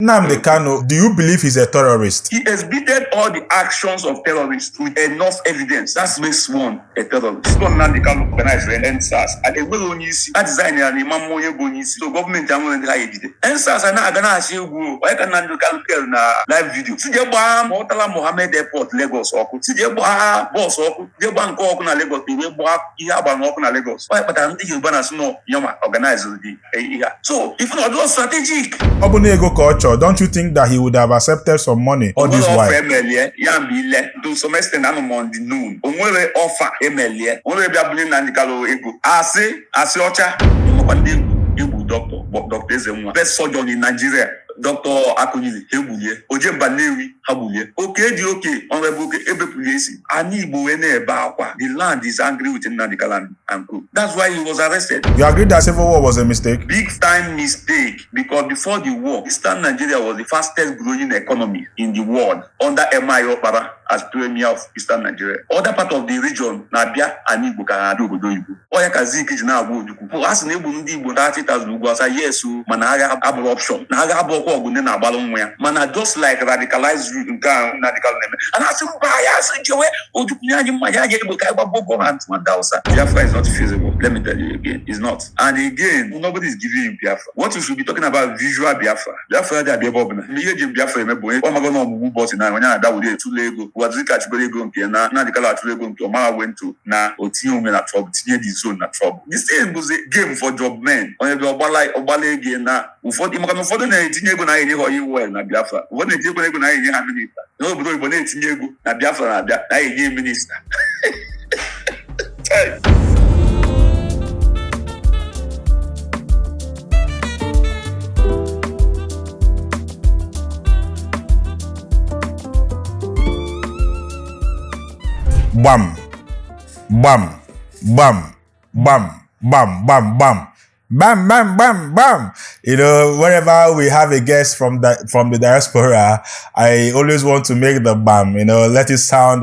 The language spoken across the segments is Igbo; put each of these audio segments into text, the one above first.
Nnamdi Kanu, do you believe he's a terrorist? He exhibited all the actions of terrorists with enough evidence. That makes one a terrorist. One Nnamdi Kanu organized EndSARS and enweghị onye isi. A design ya na ịma mma onye bụ onye isi. So gọọmenti anwere ndị ha ejide. EndSARS a na-aga na-achị egwu onye ka Nnamdi Kanu kere na live video. Si jee gbaa Murtala Mohammed Airport Lagos ọkụ. Si jee gbaa bọọsụ ọkụ. Jee gbaa nke ọkụ na Lagos. Iwe gbaa ihe agba n'ọkụ na Lagos. Onye kpatara ndị Yoruba na-asị nọ yanwa organize the ihe a. So if not, just strategic. Ọ bụ na ego ka ọ chọrọ, don't you think that he would have accepted some money all this Onwere while? offer emelie ya mgbe ile to some extent anọ m on the noon. O nwere offer emelie, onwere bịa bunye Nnamdi Kanu ego, asị asị ọcha ịmakwa ndị egwu dọkịta, Dr. Ezenwa, best surgeon in Nigeria, Dr. Akunyili, ha egbulie Ojemba Nnewi, ha gbulie oke dị oke ọnwebe oke ebepụlie isi. Anyị Igbo wee na-ebe akwa. The land is angry with Nnamdi Kanu and co. That's why he was arrested. You agree that civil war was a mistake? Big time mistake, because before the war, Eastern Nigeria was the fastest growing economy in the world under M.I. Okpara as premier of Eastern Nigeria. Other part of the region na-abịa ana Igbo ka ha abịa obodo oyibo. Ọ ya ka Zik ji na-agwa Ojukwu. A sị na egbu ndị Igbo 30,000 ugwu asa, yes o, mana agha abụrụ option. Na agha abụ ọkwa ọgụ ndị na-agbalụ nwa ya. Mana just like radicalized youth nke a Nnamdi Kanu na-eme. A na-asị mba ya asị nchewe Ojukwu nye anyị mma ya ga egbe ka anyị gba Boko Haram ndị Hausa. Biafra is not feasible. Let me tell you again. It's not. And again, nobody is giving you Biafra. What you should be talking about, visual Biafra. Biafra dị abịa ebe ọbụla. Ihe eji Biafra eme bụ onye ọ mago na ọmụmụ bọtị na onye na-abịa were etule ego. Wazirika achụgoro ego nke na Nnamdi Kanu achụrụ ego nke ọmara wento na o tinye onwe na trouble, tinye the zone na trouble. The same bụzi game for job men. Onye bịa ọgbala ọgbala ego na ụfọdụ maka na ụfọdụ na-etinye ego na enye ha oil well na Biafra. Ụfọdụ na-etinye ego na enye ha minista. N'obodo oyibo na-etinye ego na Biafra na-abịa na enye minista. Gbam, gbam, gbam, gbam, gbam, gbam, gbam. Bam, bam, bam, bam. Whenever we have a guest from the diaspora, I always want to make the bam, let it sound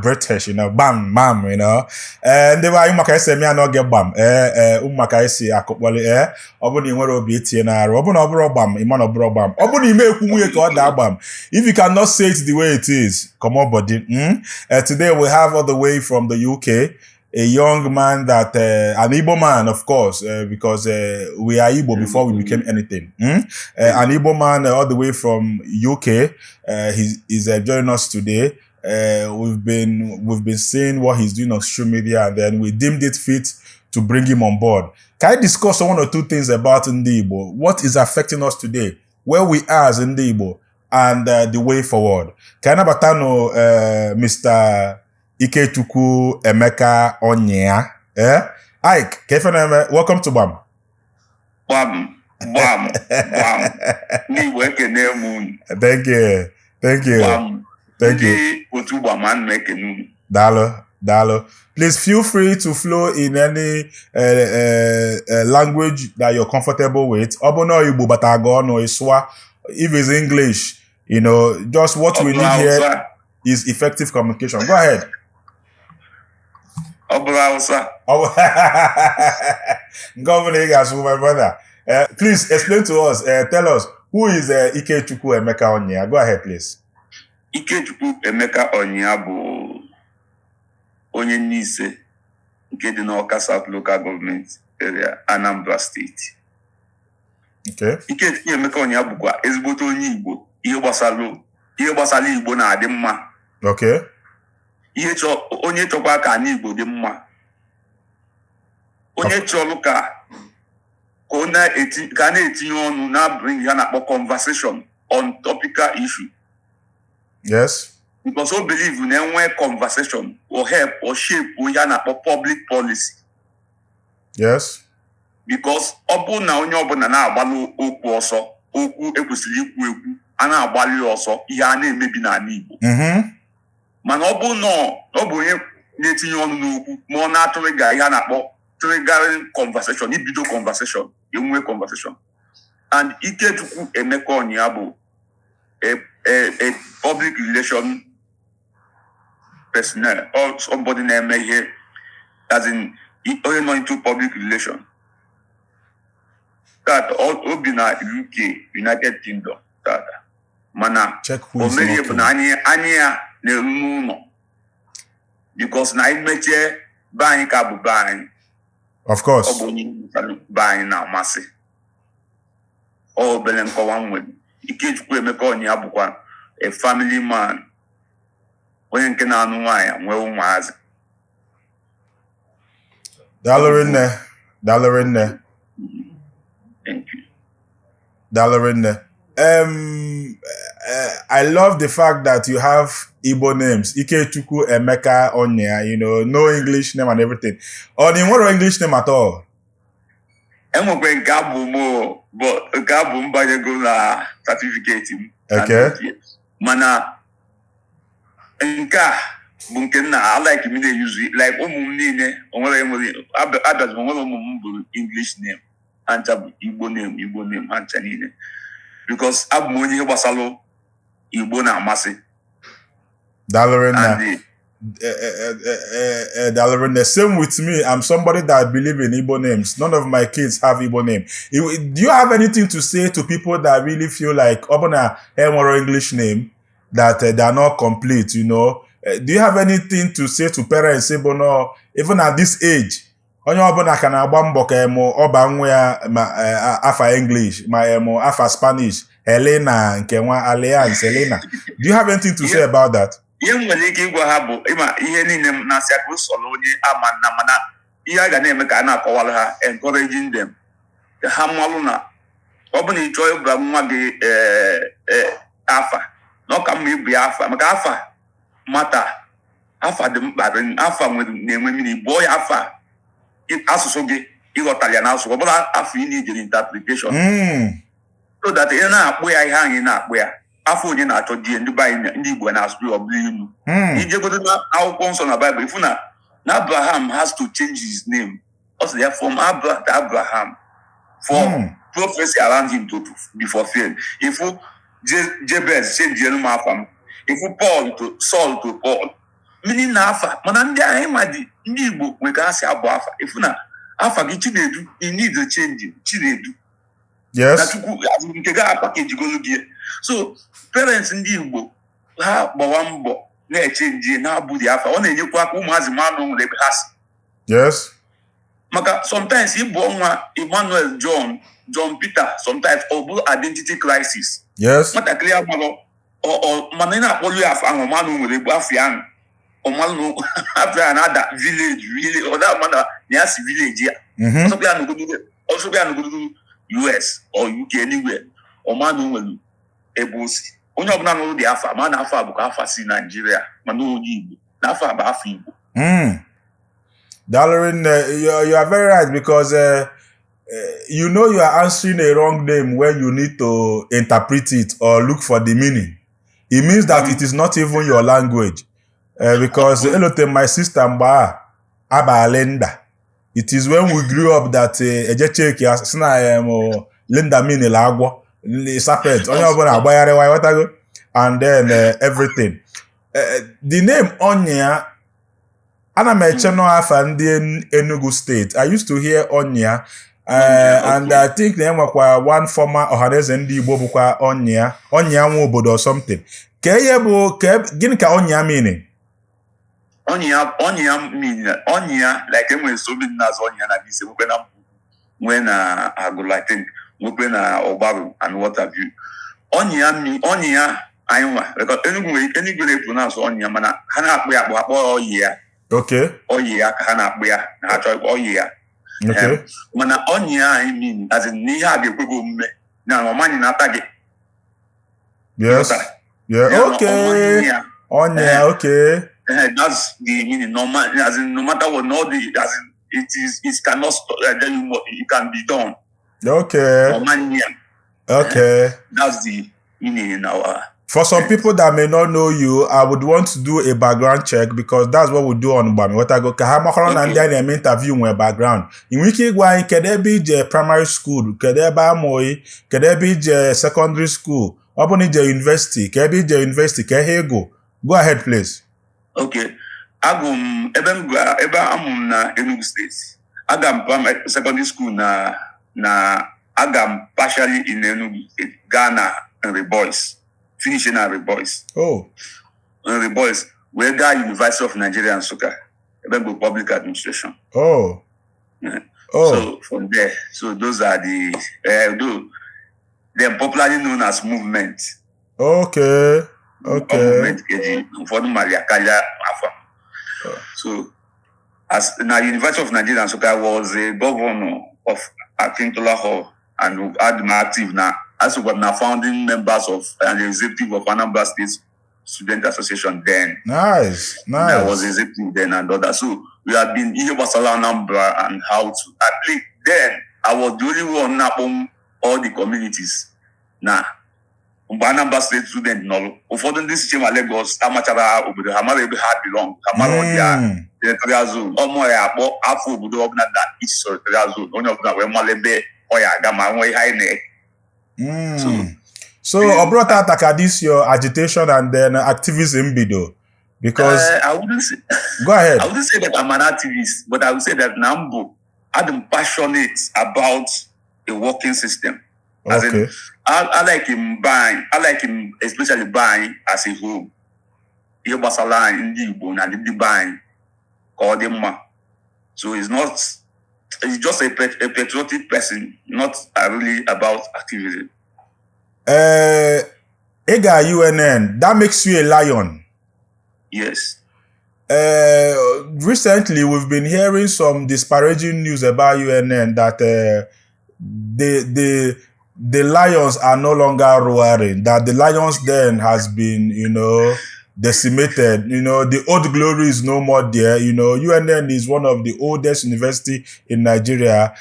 British, bam, bam. Ndị be anyị maka esi eme ya n'oge gbam, ee ụmụ maka esi akụkpọli, ee ọ bụrụ na ị nwere obi itinye n'arụ, ọ bụrụ na ọ bụrụ gbam, ịma na ọ bụrụ gbam, ọ bụrụ na ime ekwu nwunye ka ọ daa gbam. If you cannot say it the way it is, come on, body. Today we have all the way from the UK, a young man that, an Igbo man, of course, because we are Igbo before we became anything. An Igbo man all the way from UK. He's joining us today. We've been seeing what he's doing on social media, and then we deemed it fit to bring him on board. Can I discuss one or two things about Ndi Igbo? What is affecting us today? Where we are as Ndi Igbo, and the way forward. Ka anyị nabatanụ Mr. Ikechukwu Emeka Onyia. Eh? Ike, ka ife na-eme, welcome to Gbam. Gbam, gbam, gbam. Ndị Igbo, ekene m unu. Thank you. Thank you. Gbam. Thank you. Ndị otu gbam, ana m ekene unu. Daalụ, daalụ. Please feel free to flow in any language that you're comfortable with. Ọ bụ na Igbo bata gị ọnụ, ịsụa. If it's English, just what we Ọ bụrụ need here Hausa, is effective communication. Go ahead. Ọ bụrụ Hausa. Nke ọ bụla ị ga-asụ, my brother. Please explain to us, tell us, who is Ikechukwu Emeka Onyia? Go ahead, please. Ikechukwu Emeka Onyia bụ onye Nise nke dị n'Ọka South Local Government Area, Anambra State. Ikechukwu Emeka Onyia bụkwa ezigbote onye Igbo. Ihe gbasara Igbo na-adị mma. Ihe chọ onye chọkwa ka anyị Igbo dị mma. Onye chọrọ ka ọ na-eti ka a na-etinye ọnụ na bring ya na-akpọ conversation on topical issue. Because o believe na enwe conversation will help or shape ihe a na-akpọ public policy. Because ọ bụrụ na onye ọbụla na-agbalụ okwu ọsọ, okwu ekwesịrị ikwu ekwu, a na-agbalị ọsọ, ihe a na-emebi n'ala Igbo. Mana ọ bụrụ na ọ bụ onye na-etinye ọnụ n'okwu, ma ọ na-atụrịga ihe a na-akpọ triggering conversation, ibido conversation, enwe conversation. And Ikechukwu Emeka Onyia bụ a public relation personnel or somebody na-eme ihe, as in onye nọ into public relation. Tata o bi na UK, United Kingdom tata. Mana Check who o is merie bụ knocking. na anyị anyị ya na-eru n'ụlọ because na anyị mechie be anyị ka bụ be anyị. Of Ọ course. bụ onye be anyị na-amasị. Ọ obere nkọwa m nwere. Ikechukwu Emeka Onyia bụkwa a family man, onye nke na-anụ nwaanyị nwee ụmụazị. Daalụ rinne. Daalụ rinne. Thank you. Daalụ rinne. I love the fact that you have Igbo names. Ikechukwu Emeka Onyia, no English name and everything. Or the nwere English name at all? Enwekwa nke abụ m o, bụ nke abụ m banyego na certificate m na Mana nke a bụ nke nna I like m na-eyuzu, like ụmụ m niile onwere enwere abịazi m onwere ụmụ m bụ English name, ha ncha bụ Igbo name, Igbo name ha ncha niile, because abụ m onye ihe gbasara Igbo na-amasị. Daalụ rinne. And Daalụ rinne. Same with me. I'm somebody that believe in Igbo names. None of my kids have Igbo name. Do you have anything to say to people that really feel like ọbụna enwere English name that they are not complete? Do you have anything to say to parents, say, no, even at this age, onye ọbụla ka na-agba mbọ ka emu ọba nwa ya ma afa English ma emu afa Spanish, Helena nke nwa Alliance Helena. Do you have anything to say about that? Ihe m nwere ike ịgwa ha bụ ịma ihe niile m na-asị aka usoro onye ama nna, mana ihe a ga na-eme ka a na-akọwara ha, encouraging them ka ha malụ na ọ bụ na ị chọọ ịba nwa gị afa, na ọ ka mma ịbụ ya afa, maka afa mata afa dị mkpa, afa nwere na-enwe mmiri bụọ ya afa asụsụ gị ịghọtara ya n'asụsụ ọ bụla afọ ị na-ejere interpretation, so that ị na-akpụ ya ihe ahụ ị na-akpụ ya afọ onye na-achọ di ya, ndị be anyị ndị Igbo na-asụ ya ọ bụla ilu. Ijegodo na akwụkwọ nsọ na Bible ifu na Abraham has to change his name. Ọ sị ya from Abraham to Abraham for prophecy around him to be fulfilled. Ifu Jabez change elu m afa m, ifu Paul to Saul to Paul, meaning na afa mana ndị anyị ma dị ndị Igbo nwere ka ha si abụ afa, ifu na afa gị Chinedu, you need to change Chinedu na Chukwu nke ga apakejigolu gị. So parents ndị Igbo ha gbawa mbọ na-eche nje na-abụghị afa, ọ na-enyekwa aka ụmụazị manụ nwere ebe ha si. Maka sometimes ịbụ nwa Emmanuel John, John Peter, sometimes ọ bụrụ identity crisis. Nwatakịrị amarọ mana ị na-akpọlu ya afa ahụ, manụ nwere ebe afọ ahụ ọmalụ afọ ya na-ada village village, ọ da mana na ya si village ya. Ọsọkwa ya nọgodo US or UK, anywhere, ọmanụ nwere ebe o si. Onye ọbụla nụrụ dị afa ma na afọ a bụkwa afa si Naijiria, mana onye Igbo na afọ a bụ afọ Igbo. Daalụ rinne, you are very right because you know you are answering a wrong name when you need to interpret it or look for the meaning. It means that it is not even your language. Because elote my sister mgbe a aba Linda. It is when we grew up that eje check ya sị na Linda mean agwọ, serpent. Onye ọbụla agbagharịwa, ịghọtago? And then everything. The name Onyia, ana m eche nọ afa ndị Enugu State. I used to hear Onyia. And I think na enwekwa one former Ọhaneze ndị Igbo bụkwa Onyia, Onyia nwe obodo or something. Ka ihe bụ ka gịnị ka Onyia meaning? Onyia, Onyia mean Onyia, like enwere so many na-azụ Onyia na Nise, nwekwe na Mpụ, nwee na Agụlụ, I think nwekwe na Ọgbarụ and what have you. Onyia mi Onyia anyị nwa because Enugu nwere Enugu na-epronounce Onyia, mana ha na-akpụ ya akpụ akpọ Ọyịa. Ọyịa ka ha na-akpụ ya na ha chọrọ ịkpọ Ọyịa. Mana Onyia anyị mean as in n'ihe a ga-ekwe gị omume na ọmanyị na-ata gị. Ghọtara? Ya na ọmanyị. Onyia, okay. That's the meaning. No, as in, no matter what, no, the, as in, it is, it cannot stop. Tell you what, it can be done. Ọmanyị. That's the meaning in our. For some people that may not know you, I would want to do a background check because that's what we do on Gbam. What I go ka ha makọrọ na ndị a na-eme interview nwere background. Ị nwere ike ịgwa anyị kedu ebe ije primary school, kedu ebe amụghị, kedu ebe ije secondary school, ọ bụ na ije university, ka ebe ije university, ka ihe ịgụ. Go ahead, please. Okay. Agụ m ebe m gụrụ, ebe amụ m na Enugu State. Aga m primary secondary school na Aga m partially in Enugu State, gaa na Nri Boys, finish na Nri Boys. Oh. Nri Boys wee gaa University of Nigeria Nsukka, ebe bụ public administration. Oh. Yeah. Oh. So from there, so those are the though they're popularly known as movement. Okay. Okay. Movement keji ụfọdụ mali akarịa afọ. So as na University of Nigeria Nsukka was a governor of Akintola Hall and adị active na asokwa m na founding members of and the executive of Anambra State Student Association then. Nice. I was Nice. executive then and others. So we have been ihe gbasara Anambra and how to at least then I was the only one na-akpọ all the communities na mgbe Anambra State student nọrọ ụfọdụ ndị siche ma Lagos amachara obodo ha mara ebe ha belong, ha mara ọdịa territorial zone ọmụ ya akpọ afọ obodo ọbụla na each territorial zone onye ọbụla wee mara ebe ọ ya aga ma nwee ihe anyị na So, ọ bụrụ tata ka this your agitation and then activism bido, because I wouldn't say, go ahead. I wouldn't say that I'm an activist, but I would say that na mbụ I'm passionate about a working system. As in, I like him buying, I like him especially buying as a whole. Ihe gbasara anyị ndị Igbo na ndị be anyị ka ọ dị mma. So it's not, it's just a patriotic person, not really about activism. Ị ga UNN, that makes you a lion. Yes. Recently, we've been hearing some disparaging news about UNN that the lions are no longer roaring. That the lions den has been, decimated. The old glory is no more there. UNN is one of the oldest university in Nigeria.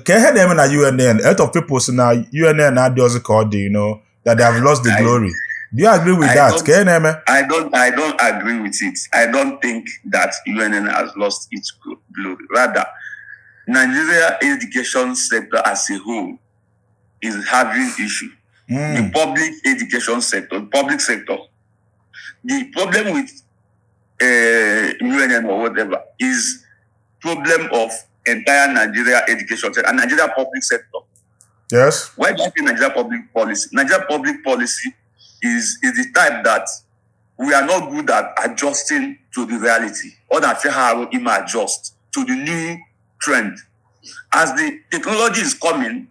Ka ihe na-eme na UNN? A lot of people say na UNN adịghịzị ka ọ dị, that they have lost the glory. Do you agree with I that? don't- Ka ihe na-eme? I don't agree with it. I don't think that UNN has lost its glory. Rather, Nigeria education sector as a whole is having issue. The public education sector, public sector. The problem with UNN or whatever is problem of entire Nigeria education sector and Nigeria public sector. Why do I say Nigeria public policy? Nigeria public policy is the type that we are not good at adjusting to the reality, or that how we adjust to the new trend. As the technology is coming,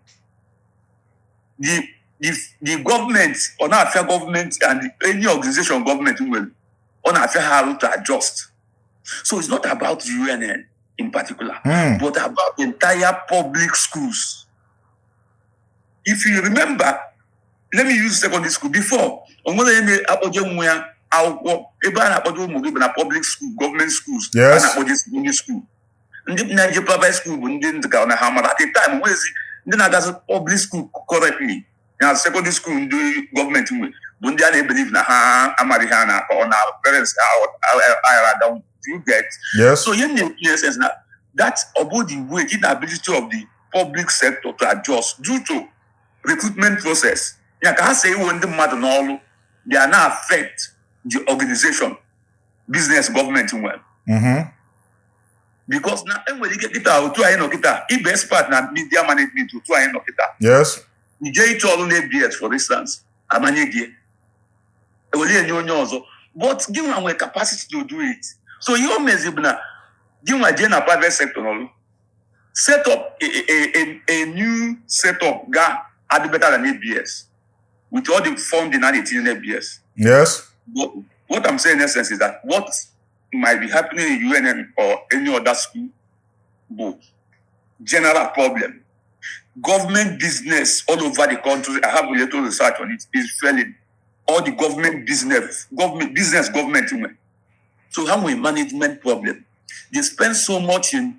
the government or not fair government and any organization government will on how to adjust. So it's not about UNN in particular, but about the entire public schools. If you remember, let me use secondary school before. Onwere onye na-akpọje nwa ya akwụkwọ ebe a na-akpọje ụmụ gị bụ na public school, government schools. A na-akpọje secondary school. Ndị na-eje private school bụ ndị ndị ka na ha mara at the time nwezi ndị na-agazi public school correctly na secondary school ndị gọọmenti nwe bụ ndị a na-ebelieve na ha amaghị ha na-akọ ọ na parents ha aghara aga. Do you get? Yes. So ihe m na-ekwu in essence na that about the way inability of the public sector to adjust due to recruitment process ya ka ha si ewe ndị mmadụ n'ọrụ, they are now affect the organization business government nwere. Because na enwere ike kịta otu anyị nọ kịta ịbụ expert na media management otu anyị nọ kịta. Ije ịchọ ọrụ na ABS, for instance, amanye gị ewere enye onye ọzọ, but gị nwa nwere capacity to do it. So ihe o mezi bụ na gị nwa jee na private sector n'ọrụ set up a new setup ga adị better than ABS with all the funding a na-etinye na ABS. But what I'm saying in essence is that what might be happening in UNN or any other school bụ general problem. Government business all over the country, I have a little research on it, is failing. All the government business, government business, government. So how we management problem? They spend so much in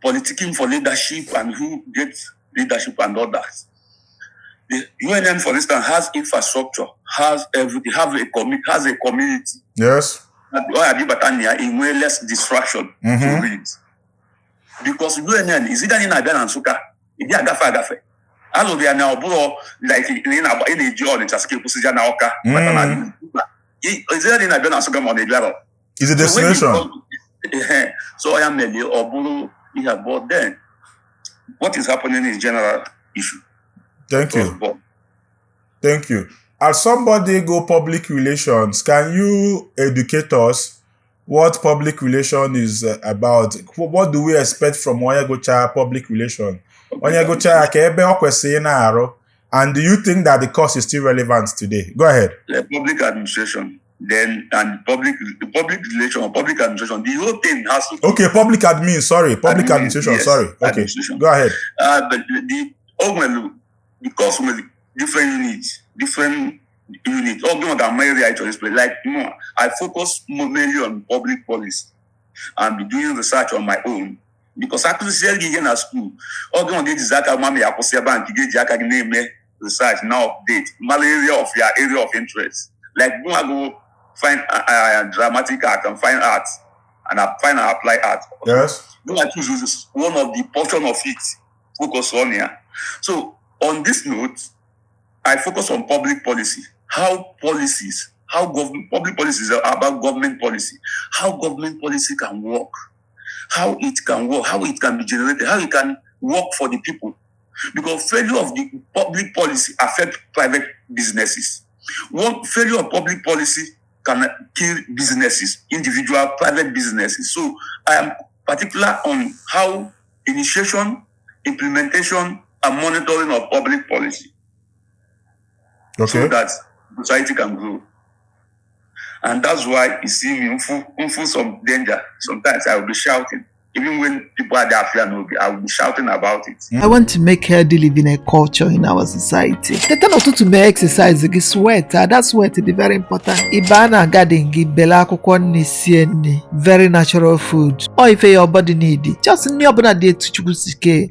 politicking for leadership and who gets leadership and all that. The UNN, for instance, has infrastructure, has everything, has a community. Ọ ya bịbata na ya enwee less distraction to read. Because UNN is either ị na-abịa na Nsụka, ị dị agafe agafe. Alụrụ ya na ọ bụrụ like ị na-agba ị na-eji Ọnịcha sị ka ekwụsịja na Ọka. Bata na is either ị na-abịa na Nsụka ma ọ na-ebi arọ. It's a So when you destination. So I am merely ọ bụrụ ihe abụọ, then what is happening is general issue. Thank Was you. born. Thank you. As somebody go public relations, can you educate us what public relation is about? What do we expect from onye gụchaa public relation? Onye gụchaa ya ka ebe ọ kwesịrị ị na-arụ? And do you think that the course is still relevant today? Go ahead. The public administration, then, and public the public relation or public administration, the whole thing has to Okay, public admin, sorry. Public Admin, administration, yes, sorry. Okay, administration. Go ahead. But the oh well, because with different units, different units. Oh, no, that my area actually explain. Like, I focus mainly on public policy and be doing research on my own. Because I could see again at school. Oh, no, this is aka mami akwụsị ebe a nke ga-eji aka gị na-eme research now update mara area of your area of interest. Like, go I go find dramatic art and fine art and I find and apply art. Yes. Go and choose one of the portion of it, focus on here. So on this note, I focus on public policy, how policies, how government, public policies are about government policy, how government policy can work, how it can work, how it can be generated, how it can work for the people. Because failure of the public policy affect private businesses. One failure of public policy can kill businesses, individual private businesses. So I am particular on how initiation, implementation, and monitoring of public policy. So that society can grow. And that's why you see me mfu some danger. Sometimes I will be shouting. Even when people are there, I will be shouting about it. I want to make healthy living a culture in our society. Teta n'ụtụtụ mee exercise gị, sweat ada, sweat dị very important. Ị baa na garden gị, bele akwụkwọ nri, sie nri, very natural food. Ọ ife your body need. Just nri ọbụla dị etu Chukwu si kee.